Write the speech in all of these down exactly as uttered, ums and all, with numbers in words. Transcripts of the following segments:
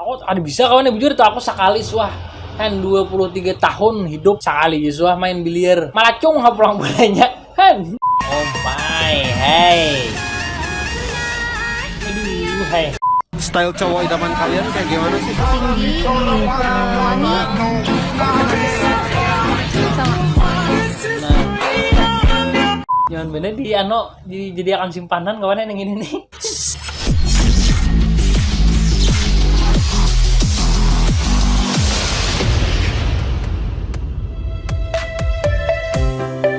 Oh, ada bisa kawan ya, bujur tuh, aku sekali suah kan dua puluh tiga tahun hidup sekali aja suah main biliar, malacung ha pulang bolanya kan. Oh my, hey. Aduh, hey. Style cowok idaman kalian kayak gimana sih? Tinggi, wangi, sama. Nah. Jangan bener di ano di, jadi akan simpanan kawan yang ini nih.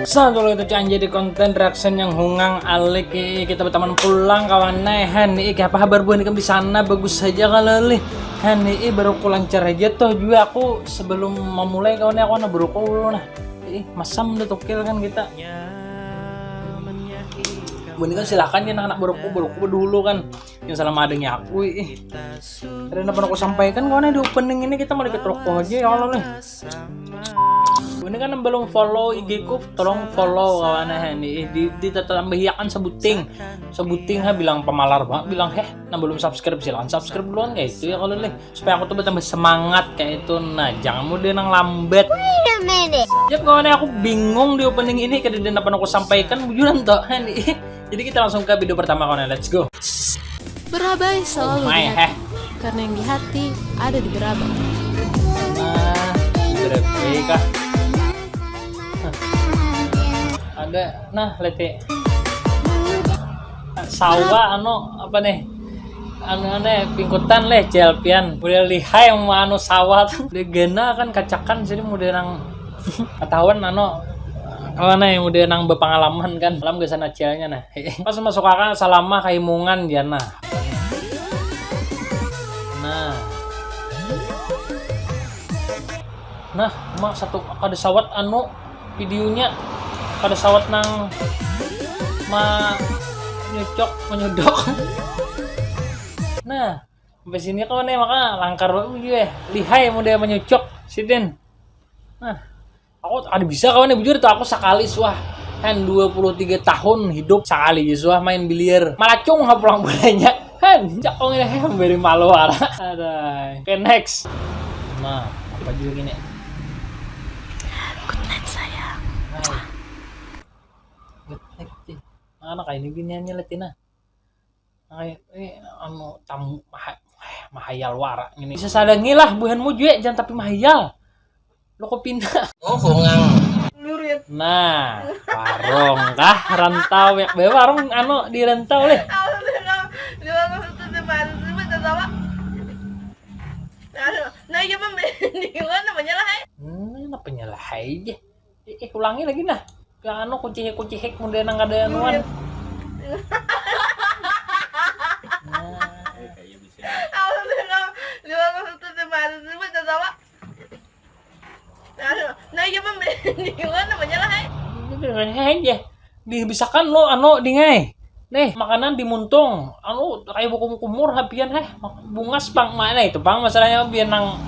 Santulo itu can jadi konten reaction yang hungang alik. Ih, kita berteman pulang kawan nah. Han, ih, apa kabar buhan ikam di sana? Bagus saja kalau lih. Han, ih, baru ku lancar aja tuh juga aku sebelum memulai kawan aku na baru nah. Ih, masam udah tokil kan kita. Buhan kan silakan ya anak-anak baru ku baru ku dulu kan. Yang selama adanya aku ih. Ada apa aku sampaikan kawan di opening ini kita mau ikut rokok aja ya Allah nih. Ini kan belum follow I G ku, tolong follow kawan eh, ini di, di tambahiakan sebuting sebuting ha bilang pemalar banget bilang heh nah belum subscribe silakan subscribe duluan kayak itu ya kalau nih supaya aku tuh bertambah semangat kayak itu nah jangan mudah nang lambat. Wait a minute. Ya kawan aku bingung di opening ini kada ada apa aku sampaikan bujuran toh ini. Jadi kita langsung ke video pertama kawan let's go. Berabai selalu oh my, di hati. Heh. Karena yang di hati ada di berabai. Nah, berabai kah? Ada nah lete. Sawah anu apa nih? Anu aneh pingkutan leh jelpian. Udah lihai yang mau anu sawah tuh. Udah gena kan kacakan jadi mudah nang ketahuan anu apa nih mudah nang berpengalaman kan. Malam gesan acilnya nah. Pas masuk akal salama kaimungan dia nah. Nah. Nah, mak satu kada sawat anu videonya kada sawat nang ma nyucok menyodok. Nah, sampai sini kau nih maka langkar baru juga lihai muda menyucok sidin. Nah, aku ada bisa kawan bujur tuh aku sekali suah kan dua puluh tiga tahun hidup sekali aja suah main biliar malacung ha pulang bolanya kan cakong ini heh beri malu ara ada oke next nah apa juga gini good night sayang good night sih mana kayak ini biniannya Letina Ay, eh, anu tamu maha, eh, mahayal wara ngini. Bisa sadangi lah buhanmu jua jangan tapi mahayal. Lo kok pindah? Oh, bungang. Lurit. Nah, warung kah rantau ya. Bae warung anu di rantau leh. Aku bilang, di warung itu di mana sih, Mbak? Tahu? Nah, nah, iya, Mbak. Di mana namanya lah, hai? Hmm, apa nyalah aja. Eh, eh, ulangi lagi nah. Ke anu kucihik-kucihik mun dia nang kada anuan. Nah. Nah, iya pembeli di mana namanya lah, hai. Itu dengan aja. Dibisakan lo anu dingai. Nih, makanan di muntung. Anu, kayak buku kumur habian heh. Bungas pang mana itu pang masalahnya biar nang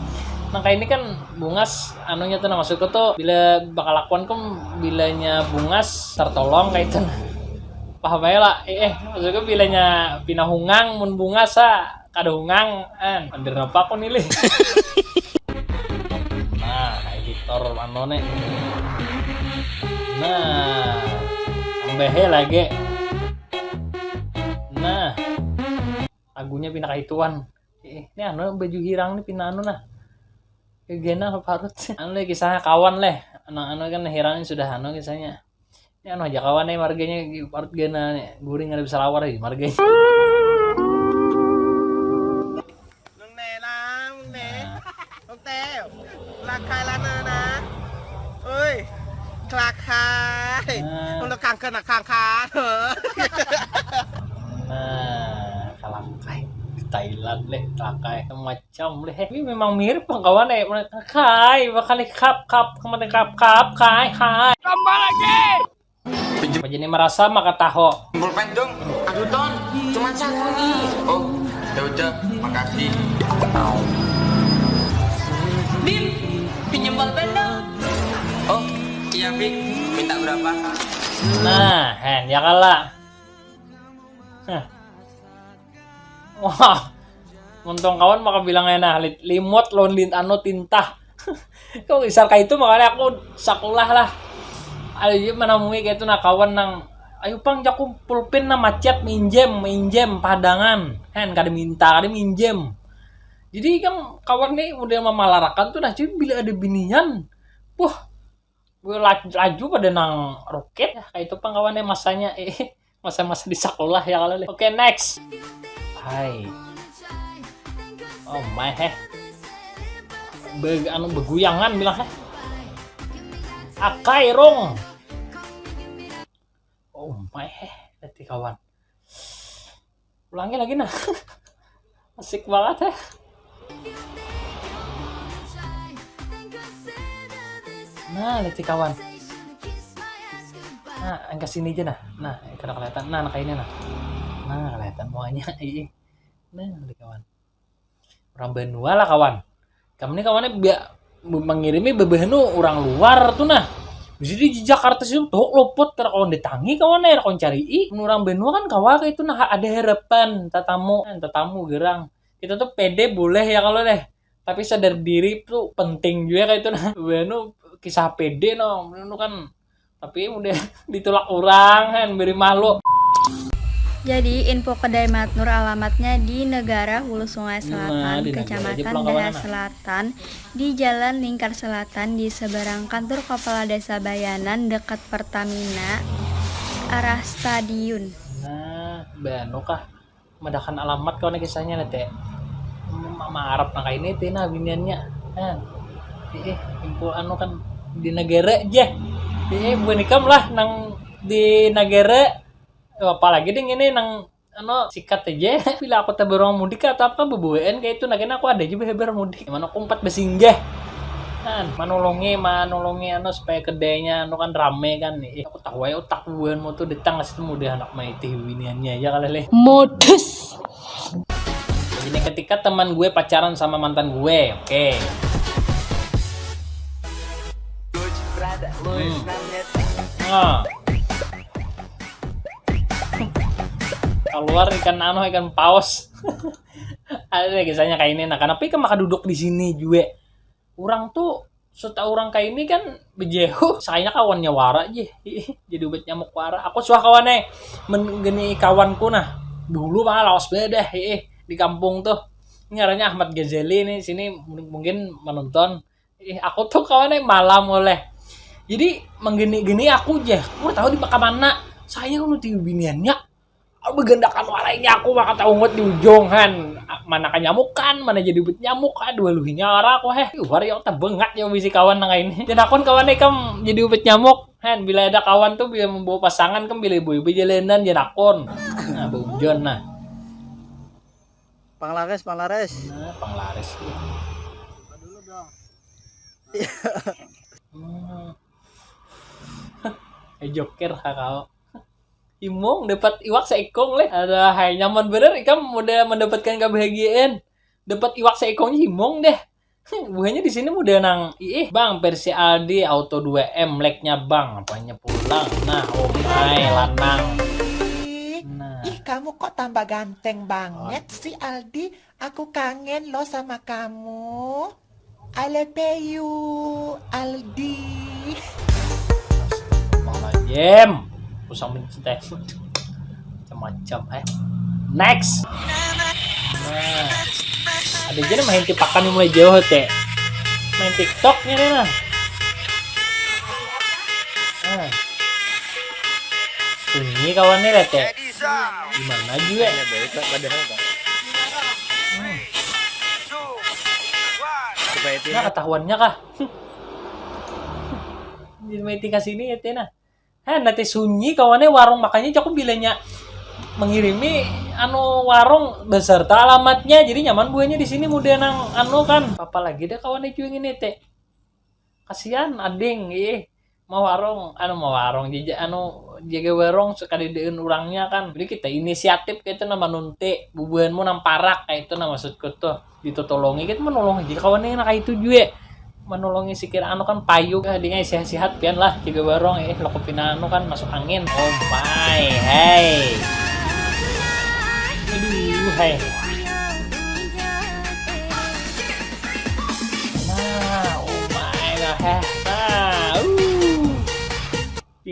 nang kayak ini kan bungas anunya tuh nah maksudku tuh bila bakal lakuan kan bilanya bungas tertolong kayak itu nah. Paham aja lah eh, eh maksudku bilanya pinahungang mun bungas ah kada hungang an under apa aku nilih. Nah, editor mano nih. Nah, ambehe lagi. Nah, lagunya pindah kaituan. Eh, ini anu baju hirang nih pindah anu nah. Kegena parut. Anu lagi kisahnya kawan leh. Anu anu kan hirang sudah anu kisahnya. Ini anu aja kawan nih marganya parut gena nih. Guring ada bisa lawar lagi marganya. Nung ne lah, nung ne. Nung teo. Lakai lana na. Oi. Kelakai. Nah. Untuk kanker nak kanker. Nah, kalakai. Di Thailand leh, kalakai. Macam leh. Ini memang mirip pang kawan eh. Kai, bakal kap kap, kemana kap kap, kai, hai. Tambah lagi. Pinjam aja nih merasa maka taho. Pulpen dong. Aduh ton, cuman satu nih. Oh, ya udah, makasih. Bim, pinjam pulpen dong. Oh, iya Bik, minta berapa? Nah, hen ya kalah. Hah. Wah. Untung kawan maka bilang ya nah, limot lawan lint anu tintah. Kau isar kayak itu makanya aku sakulah lah. Ayo manamui kayak itu nah kawan nang ayo pang jaku pulpen nah macet minjem minjem padangan hen kada minta kada minjem. Jadi kan kawan nih udah memalarakan tuh nah cuy bila ada binian, wah gue laju, laju pada nang roket ya kayak itu pang kawan nih masanya eh masa-masa di sekolah ya kalau oke next. Hai. Oh my heh. Be, anu beguyangan bilang heh. Akai rong. Oh my heh. Nanti kawan. Ulangi lagi nah. Asik banget heh. Nah, lihat kawan. Nah, angka sini aja nah. Nah, kada kelihatan. Nah, nah ini nah. Nah, kelihatan muanya. Ih. Nah, lihat kawan. Orang benua lah kawan. Kamu nih kawannya biar mengirimi bebehnu orang luar tuh nah. Bisa di Jakarta sih tuh lopot kada kawan ditangi kawan ya kawan cari orang benua kan kawa kayak itu nah ada harapan tatamu tatamu gerang kita tuh pede boleh ya kalau deh tapi sadar diri tuh penting juga kayak itu nah benu kisah pede no benu kan tapi udah ditolak orang kan beri malu. Jadi info kedai Matnur alamatnya di negara Hulu Sungai Selatan, nah, Kecamatan Daha Selatan, di Jalan Lingkar Selatan di seberang kantor kepala desa Bayanan dekat Pertamina arah stadion. Nah, banu kah? Madakan alamat kawan kisahnya nih teh. Marap nang kaini teh nah biniannya. Nah, eh info anu kan di negara aja. Eh bukan ikam lah nang di negara. Apalagi ding ini nang anu sikat aja. Bila aku teh baruang mudik atau apa bebuaan kayak itu nah aku ada aja behebar mudik. Mana aku empat besinggah. Kan manolongi manolongi anu supaya kedainya anu kan rame kan nih. Aku tahu ya otak buanmu tuh datang ke situ mudah anak maitih biniannya aja kali leh. Modus. Jadi ketika teman gue pacaran sama mantan gue, oke. Okay. Hmm. Nah. Keluar ikan anu ikan paus. Ada kisahnya kayak ini nah kenapa ikan maka duduk di sini juga orang tuh serta orang kayak ini kan bejehu saya kawannya wara aja jadi obat nyamuk wara aku suah kawan eh menggeni kawanku nah dulu mah lawas bedah eh di kampung tuh ini ngarannya Ahmad Ghazali nih sini mungkin menonton eh aku tuh kawan eh malam oleh jadi menggeni-geni aku aja aku tahu di mana saya kan udah biniannya Begendakan walainya aku maka taungut di ujung han. Mana kanyamukan, mana jadi ubit nyamuk. Aduh luhinya ara aku heh. Luar ya tebengat ya bisi kawan nang ini. Janakun kawan ikam jadi ubit nyamuk. Han bila ada kawan tuh bila membawa pasangan kan bila ibu-ibu jalanan janakun. Nah, baujon nah. Panglaris, panglaris. Nah, panglaris. Ya. Hmm. Eh, joker ha kau. Imung dapat iwak seikung leh. Ada hai nyaman bener ikam udah mendapatkan kebahagiaan. Dapat iwak seikung imung deh. Buahnya di sini udah nang ih bang versi Aldi auto 2 M lagnya bang apanya pulang nah oh my lanang nah. Ih kamu kok tambah ganteng banget oh. Si Aldi aku kangen loh sama kamu I love you Aldi Astagfirullahaladzim usah mencintai macam-macam eh next nah. Ada aja main tipakan yang mulai jauh teh main tiktok nih nah nah sunyi kawannya lah teh gimana juga ya baik lah padahal kan hmm. Nah ketahuannya kah Jadi main tingkah sini ya teh nah Heh, nanti sunyi kawannya warung makanya jaku bilanya mengirimi anu warung beserta alamatnya jadi nyaman buahnya di sini mudah nang anu kan apalagi deh kawannya juga ini teh kasihan ading ih mau warung anu mau warung jaja anu jaga warung sekali dengan orangnya kan jadi kita inisiatif kayak itu nama nunti bubuhanmu nang parak kayak itu nama maksudku tuh ditutulungi kita menolong aja kawan yang kayak itu juga menolongi sikir anu kan payu ya, dia sehat-sehat pian lah tiga barong eh lo pina anu kan masuk angin oh my hey aduh hey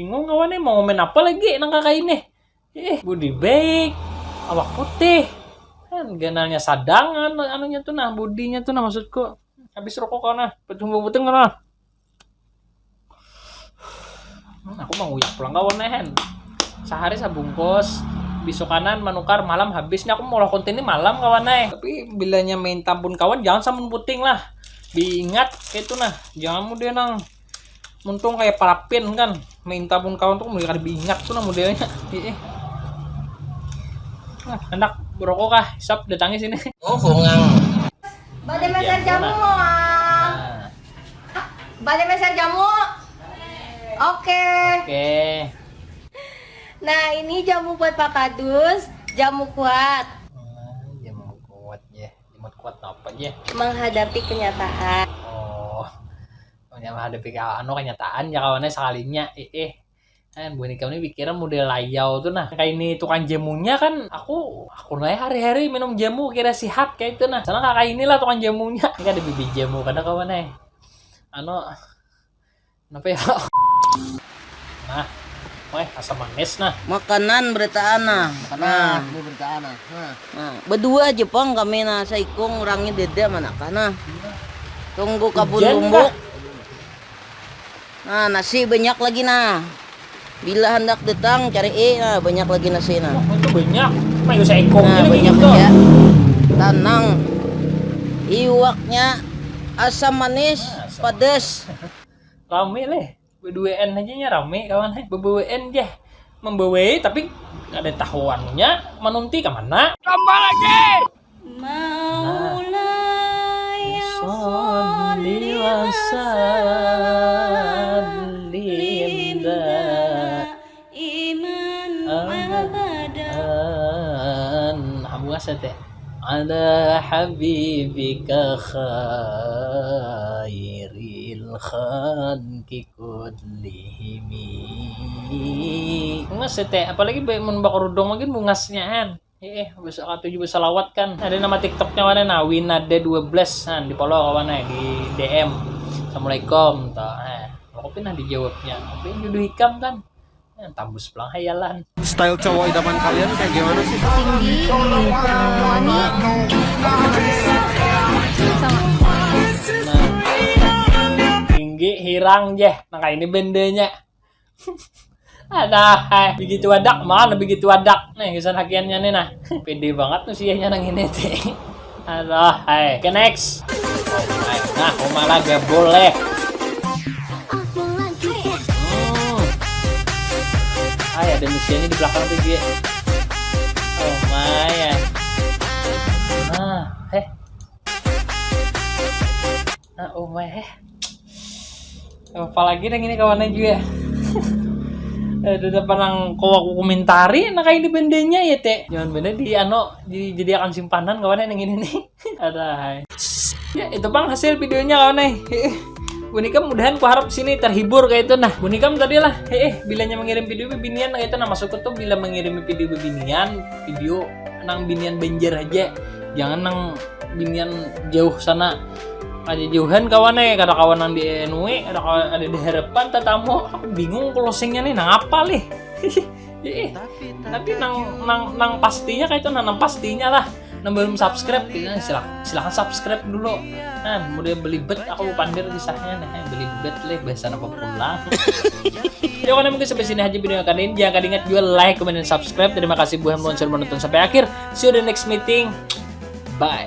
Bingung kawan nih mau komen apa lagi nang kakak ini. Eh, budi baik, awak putih. Kan ganalnya sadang anu, anunya tuh nah, budinya tuh nah maksudku. Habis rokok kawan nah, betumbung beteng kawan nah. Hmm, aku mau nguyak pulang kawan nah. Sehari sabungkus, bisukanan manukar, malam habis. Nih aku mau konten ini malam kawan nah. Tapi bilanya main tabun kawan jangan samun puting lah. Diingat kayak itu nah. Jangan mudah nang muntung kayak parapin kan, minta pun kawan tuh mulai kada ingat tuh nah modelnya. Iya. Nah, hendak berokok kah? Sap datangi sini. Oh, bungang. Bade meser jamu ah. Bade meser jamu. Oke. Oke. Nah, ini jamu buat Pak Kadus, jamu kuat. Ah, jamu kuat ya. Jamu kuat apa ya? Menghadapi kenyataan. Oh. Menghadapi anu kenyataan ya kawannya sekalinya. Eh, eh. Kan buhan ikam ni pikiran model layau tu nah. Kaini tukang jamunya kan aku, aku lah hari-hari minum jamu kira sihat kaya itu nah. Sana kakak inilah tukang jamunya. Ini kada bibit jamu kada kawan ai. Anu, napa ya? Nah, weh asam manis nah. Makanan berataan nah. Makanan. Nah, ini berataan nah. Nah. Nah, berdua aja pang kami nah, saikung orangnya dede manakah nah. Tunggu kabun lumbuk. Nah, nasi banyak lagi nah. Bila hendak datang cari eh nah, banyak lagi nasi nah. Wah, itu banyak. Mayu seekor nah, banyak gitu. Ya. Tanang. Iwaknya asam manis, nah, asam pedas. Rame leh. Beduaan aja nya rame kawan eh. Beduaan je. Membawai tapi kada tahuannya manunti ke mana. Tambah lagi. Maulaya sholli wa sallim daiman abadan. Abu asa teh. Ala habibika khairil khalqi kullihimi. Bungas teh, apalagi mun bakerudung lagi bungasnya kan. Eh, bisa katuju bersalawat kan. Ada nama TikToknya mana nah, Winada dua belas nah, di follow kawan eh, di D M. Assalamualaikum toh. Eh, aku pernah dijawabnya. Tapi jodoh ikam kan. Eh, tambus pulang hayalan. Style cowok idaman kalian kayak gimana sih? Tinggi, wangi. Nah. Tinggi, hirang jeh. Nah, kayak ini bendenya. Ada hai. Begitu adak mana begitu adak. Nih, kesan hakiannya nih nah. Pede banget tuh sianya nang ini teh. Ada hai. Oke, next. Nah, kok malah gak boleh. Hmm. Ay, ada misianya di belakang tuh dia. Oh my. Nah, eh. Nah, oh my, eh. Apalagi nang ini kawannya juga. Ada apa nang kau aku komentari, nah kayak di bendenya ya teh. Jangan bener di ano, di, jadi akan simpanan kawannya nang ini nih. Ada hai. Ya, itu pang hasil videonya kawan eh. Bunikam mudahan ku harap sini terhibur kayak itu nah. Bunikam tadi lah. Heeh, bilanya mengirim video bebinian kayak itu nah, maksudku tuh bila mengirim video bebinian, video nang binian Banjar aja. Jangan nang binian jauh sana. Aja jauhan kawan eh, kada kawan nang di N W, kada kawan ada di harapan tatamu. Aku bingung closingnya nih, nang apa lih? Tapi nang nang nang pastinya kayak itu nah, nang pastinya lah. Nah, belum subscribe, ya, silakan, silakan subscribe dulu. Nah, mulai belibet aku pandir kisahnya nah, belibet leh bahasa apa pulang. Ya, karena mungkin sampai sini aja video kali ini. Jangan kada ingat juga like, comment, dan subscribe. Terima kasih buhan belum sudah menonton sampai akhir. See you the next meeting. Bye.